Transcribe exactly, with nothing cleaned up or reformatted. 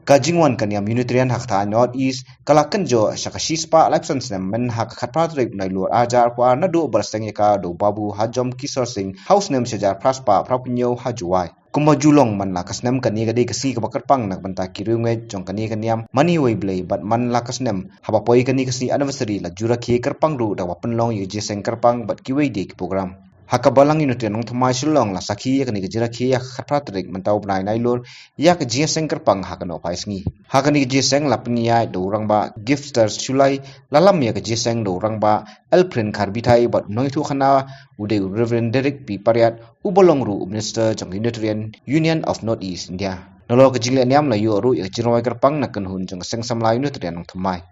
Ka jingwan ka niam Unitarian ha ka thain North East ka la kynjoh sha ka shispah laiphew san snem mynha ka khatphra tarik Nailur arhajar arphew ar naduh ba la seng ïa ka da u Babu Hajom Kishore Singh ha u snem shihajar phraspah phraphew hynñiew ha Jowai. Kumba ju long man la ka snem kane ka dei ka sngi kaba kyrpang na ka bynta ki riewngeit jong kane ka niam mane wei Blei bad man la ka snem haba poi kane ka sngi anniversary la ju rakhe kyrpang ruh da kaba pynlong ïa ka jingïaseng kyrpang bad kiwei de ki program. Ha ka Balang Unitarian Nongthymmai Shillong la sakhi ïa kane ka jingrakhe ha ka khatphra tarik mynta u bnai Nailur ïa ka jingïaseng kyrpang ha ka Nohphai Sngi. Ha kane ka jingïaseng la pynïaid da u Rangbah Gifter Shullai, la lam ïa ka jingïaseng da u Rangbah Elprin Kharbithai bad u nongïathuhkhana u dei u Reverend Derek P Pariat uba long ruh u Minister jong ka Unitarian Union of North East India. Nalor ka jingleh niam la ïoh ruh ïa ka jingrwai kyrpang na kynhun jong ka Seng Samla Unitarian Nongthymmai.